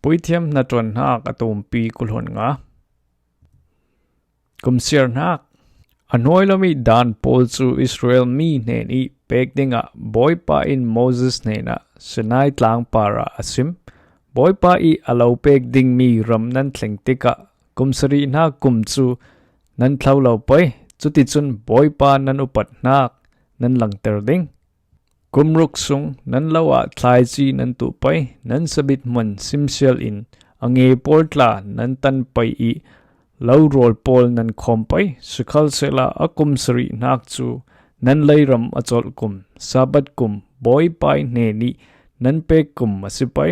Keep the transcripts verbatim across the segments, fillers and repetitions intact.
Puithiam hnaṭuan hnak a tumpi kul hon nga. Kumsiar hnak. A hnuai lam i dan pawl cu Israel mi hnen i pek dingah Bawipa in Moses hnenah Sinai tlang parah a sim. Bawipa i a lo pek dingmi ram nan thleng tikah kum sarih hnak kum cu nan thlo lo pei. Cuticun Bawipa nan upat hnak nan langter ding. Kum ruk sung nan lo ah thlaici nan tuh pei, nan sabit hmun simsial in a nge pawl tla nan tan pei i lo rawl pawl nan khawm pei. Sikhalsehla a kum sarih hnak cu nan leiram a colh kum, Sabbath kum, Bawipa i hnen i nan pek kum a si pei.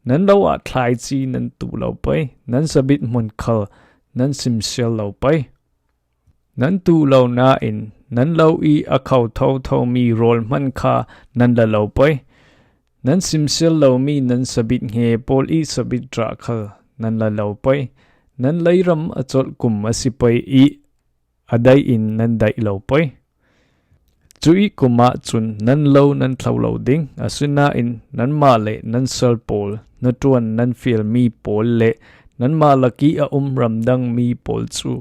Nan lo ah thlaici nan tuh lo pei, nan sabit hmun khal nan simsial lo pei. Nan tuh lo nain nan lo i a kho thotho mi rawl hman kha nan la lo pei. Nan simsial lomi nan sabit nge pawl i sabit rah khal nan la lo pei. Nan leiram a colh kum a si pei i a daih in nan daih lo pei. Cuih kum ah cun nan lo nan thlo lo ding, asinain nanmah le nan sal pawl, hnaṭuan nan fialmi pawl le nanmah lak i a um ramdang mi pawl cu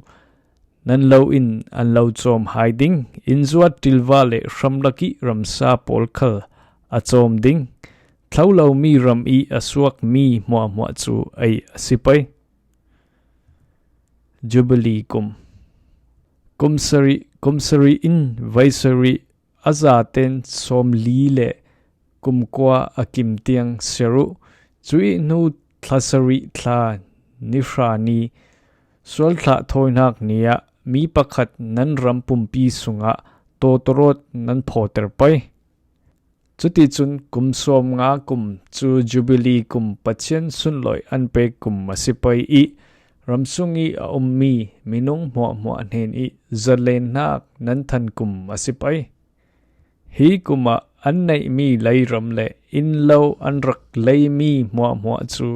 nan lo in an lo cawm hai ding. Innzuat ṭilva le hramlak i ramsa pawl khal a cawm ding. Thlo lomi ram i a suakmi hmuahhmuah cu ei a si pei. Jubilee kum. Kum sarih, kum sarih in vei sarih a zaten sawmli le kum kua a kim tiang ser uh. Cuih hnu thla sarih thla ni hra ni sualthlah thawinak ni ah mi pakhat nan ram pumpi sungah tawtawrawt nan phawter pei. Cuticun kum sawmnga kum cu Jubilee kum Pathian sunlawih an pek kum a si pei i ramsung i a ummi minung hmuahhmuah hnen i zalennak nan than kum a si pei. Hi kum ah an neihmi leiram le inn lo an rak leimi hmuahhmuah cu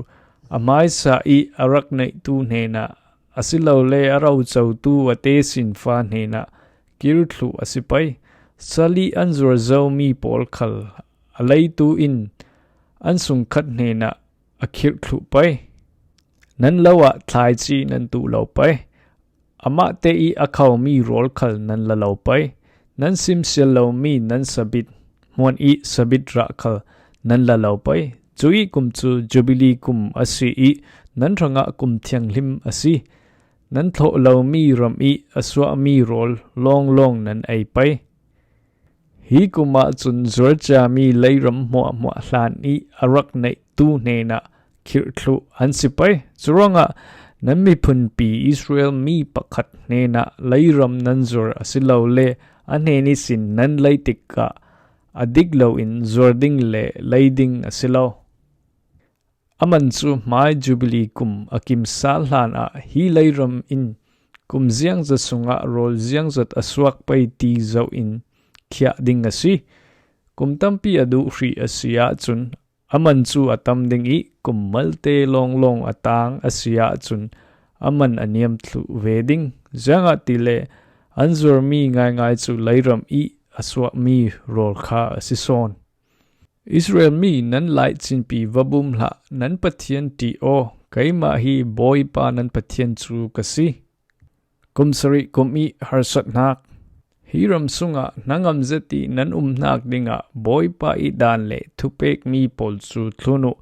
a hmaisa i a rak neihtu hnenah asilole a rocotu a tesinfa hnenah kir thluh a si pei. Sal i an zuar zomi pawl khal a leitu in an sungkhat hnenah a khirh thluh pei. Nan lo ah thlaici nan tuh lo pei. Amahte i a khomi rawl khal nan la lo pei. Nan simsial lomi nan sabit hmuan i sabit rah khal nan la lo pei. Cuih kum cu Jubilee kum a si i nan hrangah kum thianghlim a si. Nan thlawh lomi ram i a suahmi rawl lawnglawng nan ei pei. Hi kum ah cun zuarciami leiram hmuahhmuah hlan i a rak neihtu hnenah khirh thluh an si pei. Curuangah nan miphunpi Israel mi pakhat hnenah leiram nan zuar asilole a hnen ihsin nan lei tikah a dik loin zuar ding le lei ding a si lo. A man cu hmai Jubilee kum a kim sal hlan ah hi leiram in kum ziangzat sungah rawl ziangzat a suak pei ti zoh in khiah ding a si. Kum tampi a duh hrih a si ahcun a man cu a tam ding i kum malte lawnglawng a tang a si ahcun a man a niam thluh ve ding. Ziangahtile an zuarmi ngaingai cu leiram i a suahmi rawl kha a si sawn. Israel mi nan laihcinpi va bum hlah, nan Pathian ṭih aw, keimah hi Bawipa nan Pathian cu ka si. Kum sarih kum i harsatnak. Hi ram sungah hnangam zet i nan umnak dingah Bawipa i dan le thupekmi pawl cu thlun uh.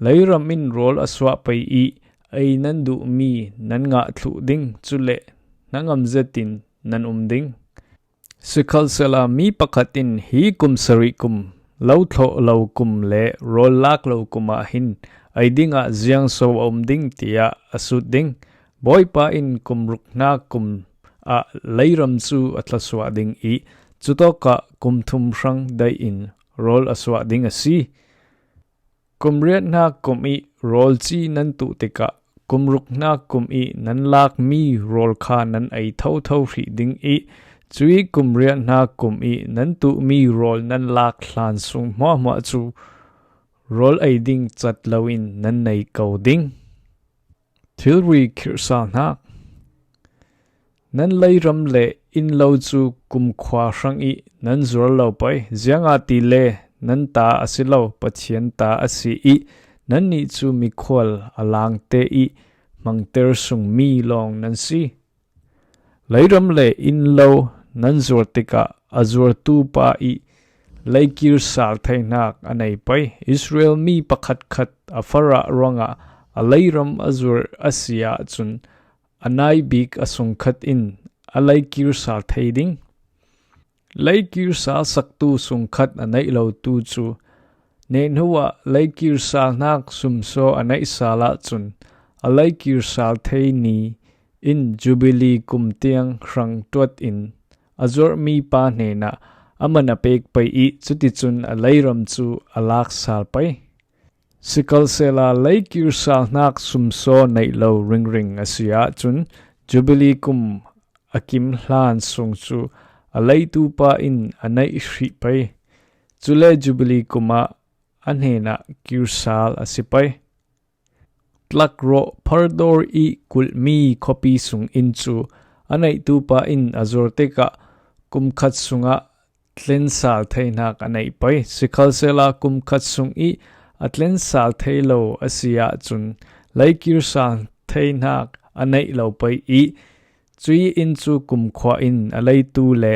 Leiram in rawl a suah pei i ei nan duhmi nan ngah thluh ding, cule hnangam zetin nan um ding. Sikhalsehla mi pakhat in hi kum sarih kum, lo thlawh lo kum le rawl lak lo kum ah hin ei dingah ziangso a um ding tiah a sut ding. Bawipa in kum ruknak kum ah leiram cu a thlasuah ding i cutawkah kum thum hrang daih in rawl a suah ding a si. Kum riatnak kum i rawlci nan tuh tikah kum ruknak kum i nan lakmi rawl kha nan ei thotho hrih ding i cuih kum riatnak kum i nan tuhmi rawl nan lak hlan sung hmuahhmuah cu rawl ei ding cat loin nan nei ko ding. Thilri khirhsalnak. Nan leiram le inn lo cu kumkhua hrang i nan zuar lo pei, ziangahtile nan ta a si lo, Pathian ta a si i Nannih cu mikhual a langte i hmangter sungmi lawng nan si. Leiram le innlo nan zuar tikah a zuartu pa i leikir sal theihnak a nei pei. Israel mi pakhatkhat a farah ruangah a leiram a zuar a si ahcun a nai bik a sungkhat in a leikir sal thei ding. Leikir sal saktu sungkhat a neih lotu cu nehnuah leikir salnak sumsaw a neih sal ahcun a leikir sal thei ni in Jubilee kum tiang hrang tuat in a zuarhmi pa hnenah a man a pek pei i cuticun a leiram cu a lak sal pei. Sikhalsehla leikir salnak sumsaw neih lo ringring a si ahcun Jubilee kum a kim hlan sung cu a leitu pa in a neih hrih pei. Cule Jubilee kum ah a hnenah kir sal a si pei. Tlakrawh phardor i kulhmi khuapi sung inn cu a neihtu pa in a zuar tikah kum khat sungah tlensal theinak a neih pei. Sikhalsehla kum khat sung i a tlensal thei lo a si ahcun leikir sal theinak a neih lo pei i cui inn cu kumkhua in a leitu le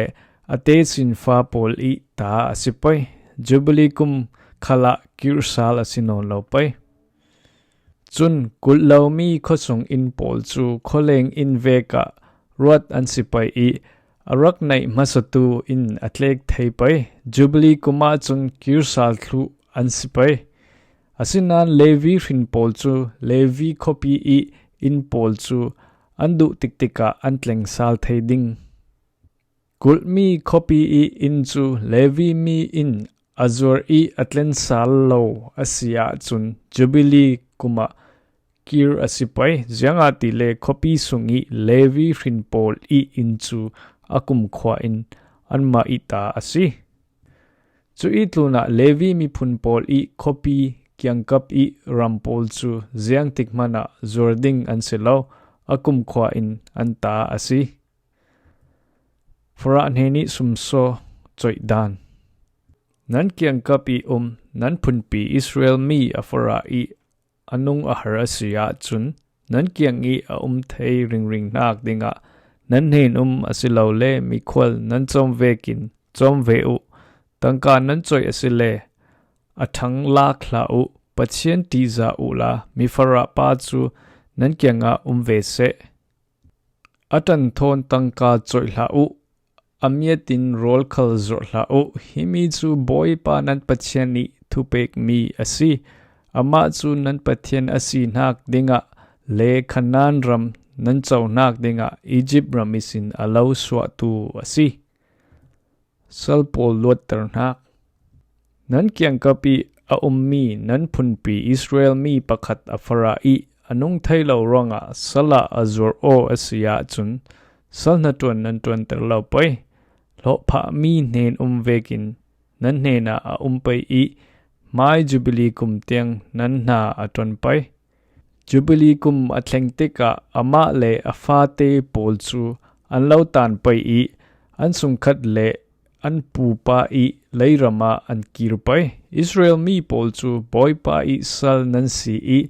a tesinfa pawl i ta a si pei. Jubilee kum khalah kir sal a si nawn lo pei. Cun kulh lomi khuasung inn pawl cu khualeng inn vekah ruat an si pei i a rak neih hmasatu in a tlek thei pei. Jubilee kum ahcun kir sal thluh an si pei. Asinain Levi hrin pawl cu Levi khuapi i inn pawl cu an duh tiktikah an tleng sal thei ding. Kulhmi khuapi i inn cu Levi mi in a zuar i a tlen sal lo a si ahcun Jubilee kum ah kir a si pei, ziangahtile khuapi sung i Levi hrin pawl i inn cu a kumkhua in anmah i ta a si. Cu i tlunah Levi miphun pawl i khuapi kiangkap i ram pawl cu ziangtik hmanh ah zuar ding an si lo, a kumkhua in an ta a si. Farah hnen i sumsaw coih dan. Nan kiangkap i um nan phunpi Israel mi a farah i a nung a har a si ahcun nan kiang i a um thei ringring hnak dingah nan hnen um asilole mikhual nan cawm vekin cawm ve uh. Tangka nan coih asile a ṭhang lak hlah uh. Pathian ṭihzah uhla mifarah pa cu nan kiangah um ve seh. A ṭan thawn tangka coih hlah uh, a miat in rawl khal zorh hlah uh. Himi cu Bawipa nan Pathian ih thupekmi a si. Amah cu nan Pathian a si hnak dingah le Kanaan ram nan cohnak dingah Izipt ram ihsin a lo suahtu a si. Sal pawl luatter hnak. Nan kiangkap i a ummi nan phunpi Israel mi pakhat a farah i a nung thei lo ruangah sal ah a zuar aw a si ahcun sal hnaṭuan nan ṭuanter lo pei. Hlawhphahmi hnen um vekin nan hnenah a um pei i hmai Jubilee kum tiang nan hna a ṭuan pei. Jubilee kum a thleng tikah amah le a fate pawl cu an lo tan pei i an sungkhat le an pupa i leiram ah an kir pei. Israel mi pawl cu Bawipa i sal nan si i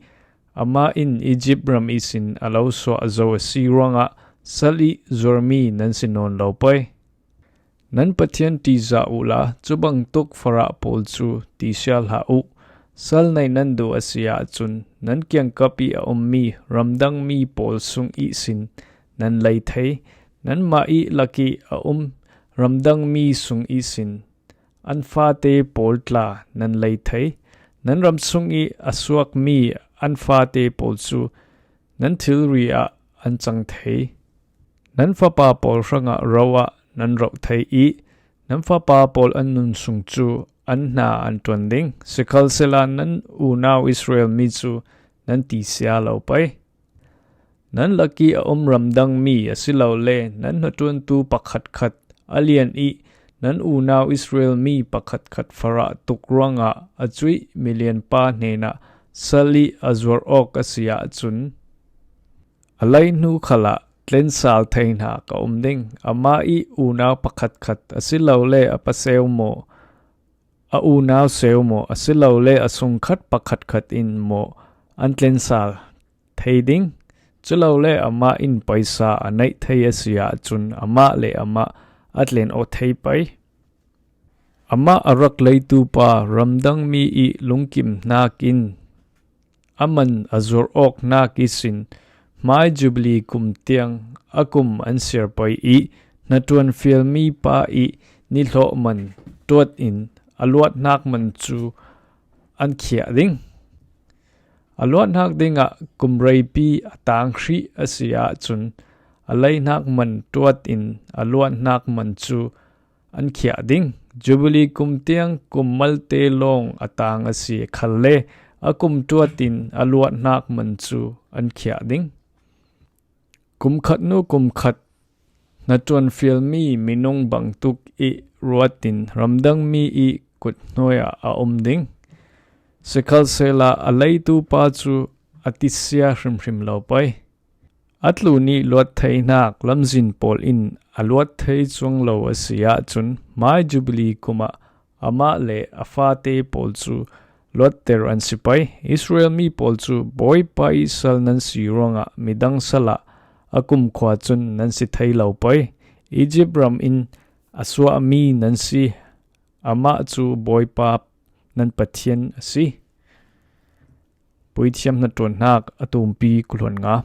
amah in Izipt ram ihsin a lo suah zo a si ruangah sal i zuarmi nan si nawn lo pei. Nan Pathian ṭihzah uhla cubangtuk farah pawl cu tisia hlah uh. Sal nei nan duh a si ahcun nan kiangkap i a ummi ramdangmi pawl sung ihsin nan lei thei. Nanmah i lak i a um ramdangmi sung ihsin an fate pawl tla nan lei thei. Nan ram sung i a suakmi an fate pawl cu nan thilri ah an cang thei. Nan fapa pawl hrangah ro ah nan rauh thei i nan fapa pawl an nun sung cu an hna an ṭuan ding. Sikhalsehla nan unau Israel mi cu nan tisia lo pei. Nan lak i a um ramdangmi asilole nan hnaṭuantu pakhatkhat a lian i nan unau Israel mi pakhatkhat farah tuk ruangah a cuih milianpa hnenah sal i a zuar awk a si ahcun a leihnu khalah tlensal theinak a um ding. Amah i unau pakhatkhat asilole a paseu maw a unau seu maw, asilole a sungkhat pakhatkhat in maw an tlensal thei ding? Culole amah in paisa a neih thei a si ahcun amah le amah a tlen aw thei pei. Amah a rak leitu pa ramdang mi ih lungkim hnakin a man a zuar awk hnak ihsin hmai Jubilee kum tiang a kum an siar pei ih hnaṭuan fialmi pa ih nihlawh man ṭuat in a luat hnak man cu an khiah ding. A luat hnak dingah kum reipi a tang hrih a si ahcun a lei hnak man ṭuat in a luat hnak man cu an khiah ding. Jubilee kum tiang kum malte lawng a tang a si khalle a kum ṭuat in a luat hnak man cu an khiah ding. Kum khat hnu kum khat hnaṭuan fialmi minung bangtuk ih ruat in ramdang mi ih kut hnuai ah a um ding. Sikhalsehla a leitu pa cu a tisia hrimhrim lo pei. A tlu nih luat thei hnak lamzin pawl in a luat thei cuang lo a si ahcun hmai Jubilee kum ah amah le a fate pawl cu luatter an si pei. Israel mi pawl cu Bawipa ih sal nan si ruangah midang sal ah a kumkhua cun nan si thei lo pei. Izipt ram in a suahmi nan si. Amah cu Bawipa nan Pathian a si. Puithiam hnaṭuan hnak a tumpi kuhluan nga.